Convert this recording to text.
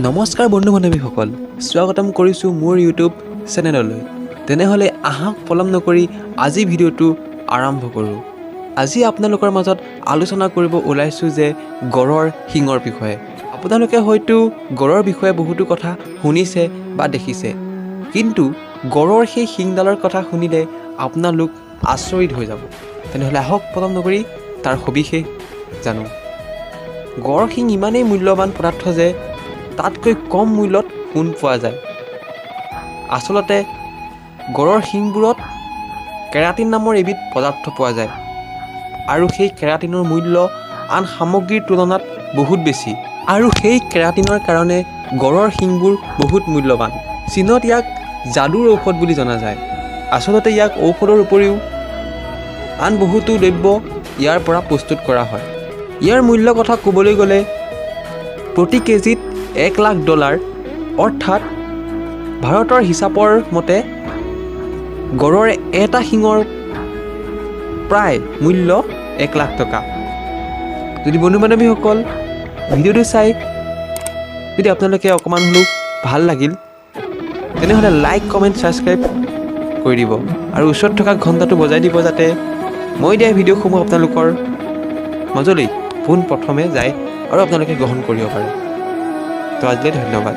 নমস্কাৰ বন্ধু বান্ধৱীসকল, স্বাগতম কৰিছোঁ মোৰ ইউটিউব চেনেললৈ। তেনেহ'লে আহক, পলম নকৰি আজি ভিডিঅ'টো আৰম্ভ কৰোঁ। আজি আপোনালোকৰ মাজত আলোচনা কৰিব ওলাইছোঁ যে গঁড়ৰ শিঙৰ বিষয়ে। আপোনালোকে হয়তো গঁড়ৰ বিষয়ে বহুতো কথা শুনিছে বা দেখিছে, কিন্তু গঁড়ৰ সেই শিংডালৰ কথা শুনিলে আপোনালোক আচৰিত হৈ যাব। তেনেহ'লে আহক, পলম নকৰি তাৰ সবিশেষ জানো। গঁড় শিং ইমানেই মূল্যৱান পদাৰ্থ যে তাতকৈ কম মূল্যত সোণ পোৱা যায়। আচলতে গঁড়ৰ শিংবোৰত কেৰাটিন নামৰ এবিধ পদাৰ্থ পোৱা যায় আৰু সেই কেৰাটিনৰ মূল্য আন সামগ্ৰীৰ তুলনাত বহুত বেছি আৰু সেই কেৰাটিনৰ কাৰণে গঁড়ৰ শিংবোৰ বহুত মূল্যৱান। চীনত ইয়াক যাদুৰ ঔষধ বুলি জনা যায়। আচলতে ইয়াক ঔষধৰ উপৰিও আন বহুতো দ্ৰব্য ইয়াৰ পৰা প্ৰস্তুত কৰা হয়। ইয়াৰ মূল্য কথা ক'বলৈ গ'লে প্ৰতি কেজিত 1 লাখ ডলাৰ, অৰ্থাৎ ভাৰতৰ হিচাপৰ মতে গঁড়ৰ এটা শিঙৰ প্ৰায় মূল্য 1 লাখ টকা। যদি বন্ধু বান্ধৱীসকল ভিডিঅ'টো চাই যদি আপোনালোকে অকণমান হ'লেও ভাল লাগিল, তেনেহ'লে লাইক, কমেণ্ট, ছাবস্ক্ৰাইব কৰি দিব আৰু ওচৰত থকা ঘণ্টাটো বজাই দিব, যাতে মই দিয়া ভিডিঅ'সমূহ আপোনালোকৰ মাজলৈ পোনপ্ৰথমে যায় আৰু আপোনালোকে গ্ৰহণ কৰিব পাৰে। তো আজিলৈ ধন্যবাদ।